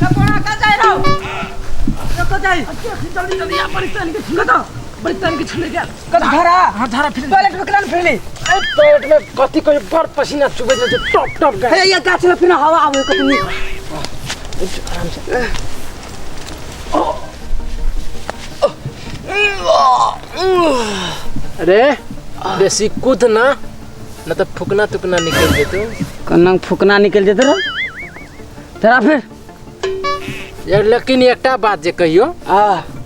कोना का जाय रहो कत जाई जल्दी जल्दी आ बड़ी तान के कत बड़ी तान के छले गेल कत झरा। हां झरा फिर टॉयलेट में केना फिरली? ए टॉयलेट में कथी कहियो बड़ पसीना चुबै छै टप टप गए। हे ये गाछ में फिर हवा आवे कत नीक। आराम से। अरे बेसी कूद ना न त फुकना तुकना निकल जेतो। कन्ना फुकना निकल जेतो रे तेरा फिर यार। लेकिन एकटा बात जे कहियो आ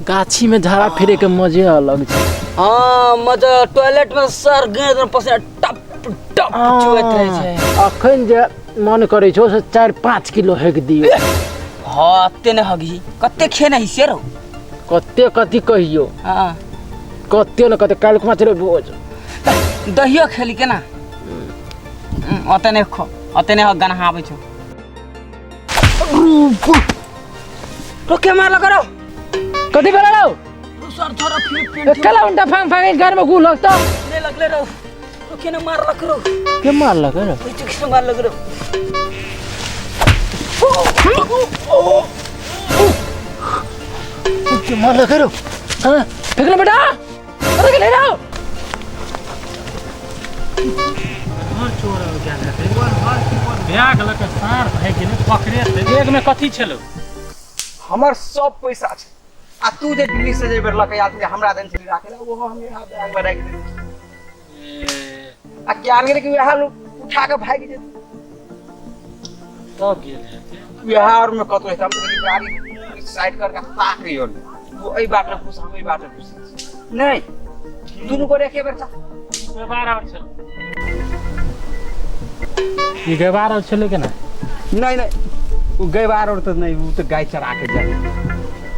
गाछी में झाड़ा फिरे के मजे अलग छै। हां मजा टॉयलेट में सर गए पसीना टप टप चुएत रहे छै। अखन जे मन करे छौ से 4-5 किलो हेक दियो। हां अते ने हगी कते खेने ही से रो कते कथी कहियो। हां कते न कते काल्हि खुमा चले भोज दहियो खेली केना ओते ने खो ओते ने गनहा आबै छौ। तो के मार लगरो कथी भेल रौ? सर थोड़ा फिर पेंट कला उंटा फांग फांग घर में गुल लगता ने लगले रौ। तो के ने मार लग रौ? के मार लग रौ? ओइ के मार लग रौ? के मार लग रौ? हां फेंक बेटा अरे के ले जाओ। हर चोर हो गया है बैग लके सार भाग गेलै पकड़े बैग में कथी छलो? हमर सब पैसा छै आ तू जे दिल्ली से जेबे लके आदमी हमरा देन छली राखेला ओहो हम यहाँ बैग में राखि देने। आ ज्ञान गेलै कि वएह लोग उठा के भागि जेतै तब गेल हेतै वएह और में कतौ हेतै। हम तो गाड़ी साइड करके ताक रहियो तू एहि बाटे घुस हम एहि बाटे घुस नहीं दुनू गोरे एके बेर व्यवहार और छल ई व्यवहार और छलै केना? नहीं नहीं वो गैवार और तो नहीं वो तो गाय चरा के जाए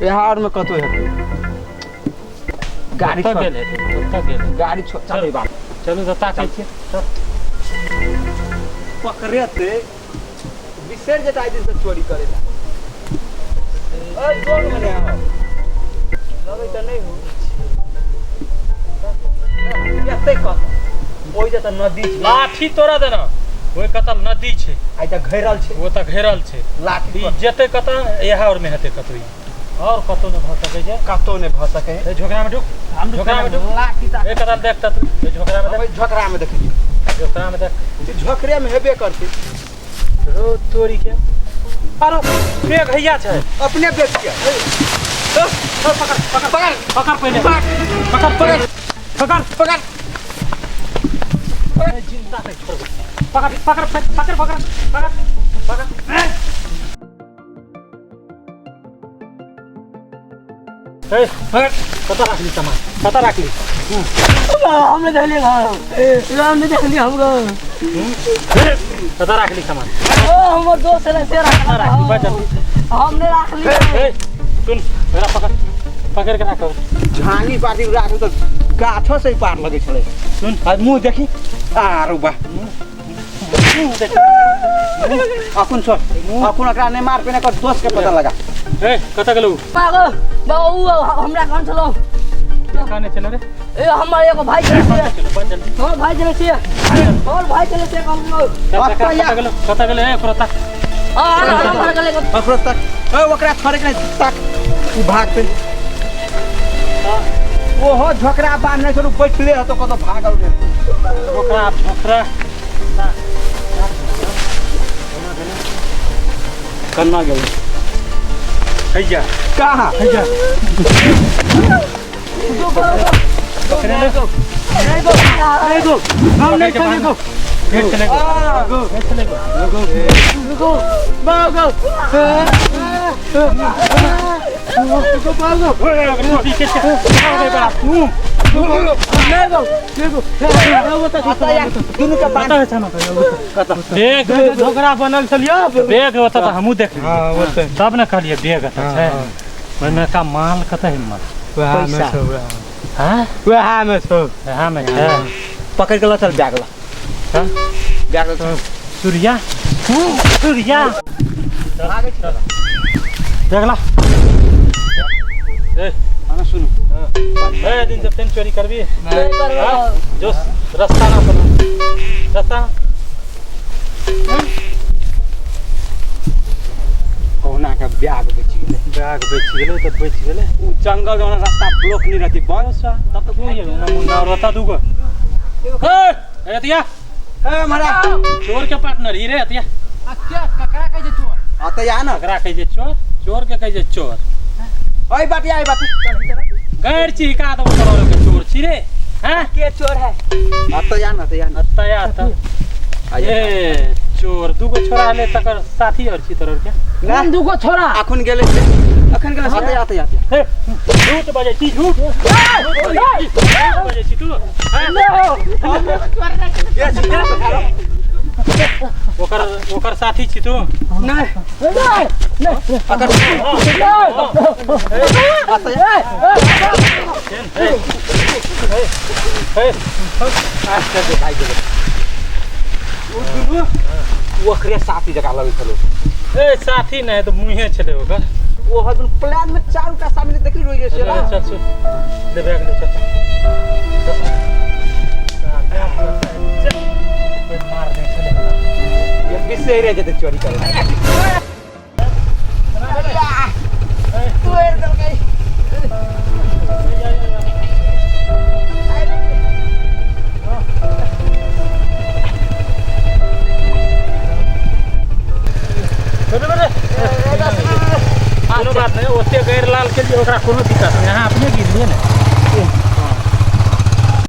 यहाँ और में कतो हेतै गाड़ी कतऽ गेल हेतै? कतऽ गेल गाड़ी छोड़ चल बात चलू तऽ ताकै छियै चल पकड़ेतै बिसरि जेतै आइ दिन से चोरी करेला। ओइ जोर मने आओ लगै तऽ नहीं हो एतै कत ओइ जे तऽ नदी छै लाठी तोरा देना ओइ कतऽ नदी छै आइ तऽ घेरल छै ओ तऽ घेरल छै लाठी जेतै कतऽ इएह और में हेतै कतौ और कतौ नहि भऽ सकै छै कतौ नहि भऽ सकै। झोकरा में ढुक झोकरा में ढुक लाठी ए कतऽ देख त तू झोकरा में देख झोकरा में देखै झोकरा में देख झोकरे में हेबे करतै रो तोरी के अरे बेग हैया छै अपने बेग के पकड़ पकड़ पकड़ पकड़ पहिले पकड़ पकड़ पकड़ पकड़ जिंदा नहीं छोड़ पकड़ पकड़ पकड़ पकड़ पकड़ पकड़ ए पकड़ कतऽ राखली सामान कतऽ राखली? हमने देखली हमने देखली हमको कतऽ राखली सामान? ओ हमर दोस्त है से राखली बस जल्दी हमने राखली। ए सुन मेरा पकड़ पकड़ के राख झांगी पाटी राख त गाछो से पार लगै छलै। सुन आ मुंह देखी आरो बा अखुन छोड़ अखुन एकरा नहि मार पेने कर दोस्त के पता लगा। ए कतऽ गेलौ? बाबू बाबू हमरा कौन छलो कने चलो रे? ए हमर एगो भाई छलै चलो हमर भाई छलै से हमर भाई छलै से हम कतऽ गेलौ कतऽ गेलै? ए ओकरा तक आ आ गेलै ओकरा तक ए ओकरा छोड़े के नहि तक उ भागतै ओहो झोकरा बान्हने छलू बैठले हतो कतौ भागल ने ओकरा झोकरा कन्ना गेलै हैया कहाँ हैया पकड़े ले नहीं गो हम नहीं चले गो फिर चले गो फिर चले गो गो बागो गो बागो पीछे से अरे बाप तू नहीं गो नहीं गो दुनू के बांध बैग झोकरा बनल छलियो बैग ओतऽ तऽ हमहूँ देखलियै। हां ओतऽ तब ने कहलियै बैग एतऽ छै ओहिमे का माल कतऽ हिम्मत वएह में छौ हां वएह में छौ वएह में छै पकड़ के ल चल बैग ल चल बैग ल सूर्या सूर्या भागै छै बैग ला ए हमें सुनू ए दिन जब तेन चोरी करबी नहीं करबो जो रास्ता ना पकड़ रास्ता कहुना के बैग बचि गेलै। बैग बचि गेलै तऽ बचि गेलै। उ जंगल वाला रास्ता ब्लॉक नहीं रहती बंद तब तो ये ना मुन्ना और रहता दूगो। ए अतिया ए महाराज चोर के पार्टनर ही रे अतिया। आ क्या ककरा कहै छै चोर? हां त या ना ककरा कहै छै चोर? चोर के कहै छै चोर। ओइ बाटी आई बाटी गैर छी का त तोरा के चोर छी रे। हां के चोर है? हां त या ना त या ना त या त ए चोर दूगो छोरा ले तकर साथी और छी तोर के। कौन दूगो छोरा? अखन गेले छै अखन गेले हां त या त या ए झूठ बजै छी झूठ बजै छी तू। ओकर ओकर साथी छी तू? नहीं नहीं अकर भाई गेलै ओ ओकरे साथी जकाँ लगै छलो। ए साथी नहीं तो मुँहे छलै ओकर। ओ हदन प्लान में चारू टा शामिल देखली रोइ गेल छै। चल चल ले बैग ले चल चल मार दे छलै ये बिसरे जेते चोरी करे तोड़ देलकै। कोनो बात नहीं ओते गैर लाल के लिए ओकरा कोनो दिक्कत नहीं। अहाँ अपने गिरलियै ने।